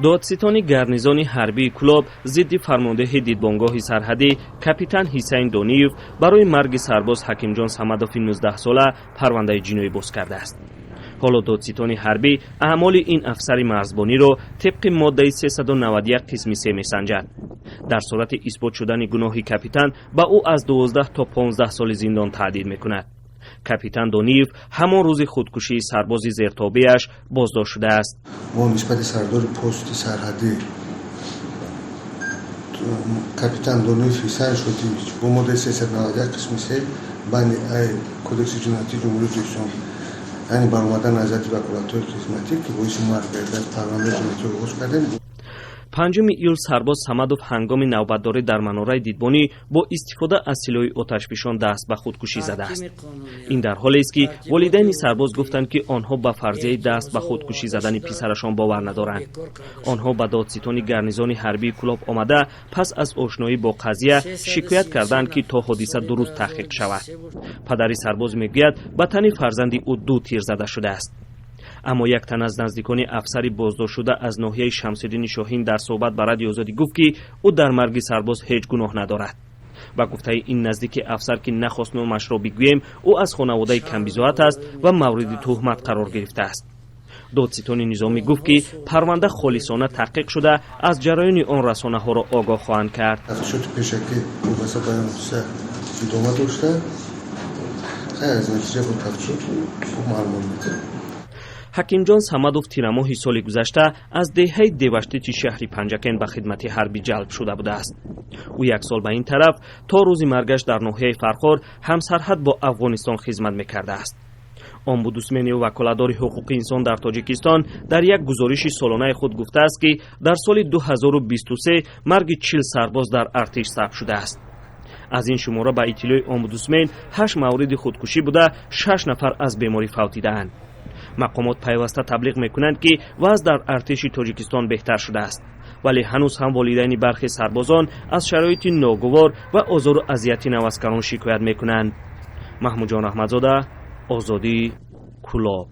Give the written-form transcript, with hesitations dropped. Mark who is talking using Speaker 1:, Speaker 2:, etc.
Speaker 1: Додситони гарнизони ҳарбии Кӯлоб зидди фармондеҳи дидбонгоҳи сарҳадӣ капитан Ҳисайн Дониев барои марги сарбоз Ҳакимҷон Самадови 19-сола парвандаи ҷиноӣ боз кардааст. Ҳоло додситони ҳарбӣ аъмоли ин афсари марзбониро тибқи моддаи 391 қисми 3 месанҷад. Дар сурати исбот шудани гуноҳи капитан ба ӯ аз 12 то 15 соли зиндон таҳдид мекунад. Капитан Дониев ҳамон рӯзи худкушии сарбози зертобеаш боздошт шудааст.
Speaker 2: Мо нисбати сардори пости сарҳадӣ капитан Дониев Ҳисайн Шотиевич бо моддаи 391 қисми 3 банди А Кодекси ҷиноятии Ҷумҳурии Тоҷикистон, яъне баромадан аз ҷиҳати ваколатҳои хизматӣ, ки боиси марг гардид, парвандаи ҷиноятӣ оғоз кардем.
Speaker 1: 5 июл сарбоз Самадов ҳангоми навбатдорӣ дар манораи дидбонӣ бо истифода аз силоҳи оташфишон даст ба худкушӣ задааст. Ин дар ҳолест, ки волидайни сарбоз гуфтанд, ки онҳо ба фарзияи даст ба худкушӣ задани писарашон бовар надоранд. Онҳо ба додситони гарнизони ҳарбии Кӯлоб омада, пас аз ошноӣ бо қазия шикоят карданд, ки то ҳодиса дуруст таҳқиқ шавад. Падари сарбоз мегӯяд, ба тани фарзанди ӯ ду тир зада шудааст. Аммо як тан аз наздикони афсари боздоштшуда аз ноҳияи Шамсиддини Шоҳин дар суҳбат ба Радиои Озодӣ гуфт, ки ӯ дар марги сарбоз ҳеҷ гуноҳ надорад. Ба гуфтаи ин наздики афсар, ки нахост номашро бигӯем, ӯ аз хонаводаи камбизоат аст ва мавриди туҳмат қарор гирифтааст. Додситони низомӣ гуфт, ки парванда холисона таҳқиқ шуда, аз ҷараёни он расонаҳоро огоҳ хоҳанд кард.
Speaker 2: Тафтишоти пешакӣ вобаста ба ин ҳодиса идома дошта, хайр, аз натиҷа бо тафтишот хуб маълумот медиҳем.
Speaker 1: Ҳакимҷон Самадов тирамоҳи соли гузашта аз деҳаи Деваштичи шаҳри Панҷакент ба хидмати ҳарбӣ ҷалб шуда будааст. Ӯ як сол ба ин тараф то рӯзи маргаш дар ноҳияи Фархор, ҳамсарҳад бо Афғонистон, хизмат мекардааст. Омбудсмени ваколатдори ҳуқуқи инсон дар Тоҷикистон дар як гузориши солонаи худ гуфтааст, ки дар соли 2023 марги 40 сарбоз дар артиш сабт шудааст. Аз ин шумора, ба иттилои омбудсмен, ҳашт мавриди худкушӣ буда, шаш нафар аз беморӣ фавтидаанд. Мақомот пайваста таблиғ мекунанд, ки вазъ дар артиши Тоҷикистон беҳтар шудааст, вале ҳанӯз ҳам волидайни бархе сарбозон аз шароити ногувор ва озору азияти наваскарон шикоят мекунанд. Маҳмудҷон Раҳматзода, Озодӣ, Кӯлоб.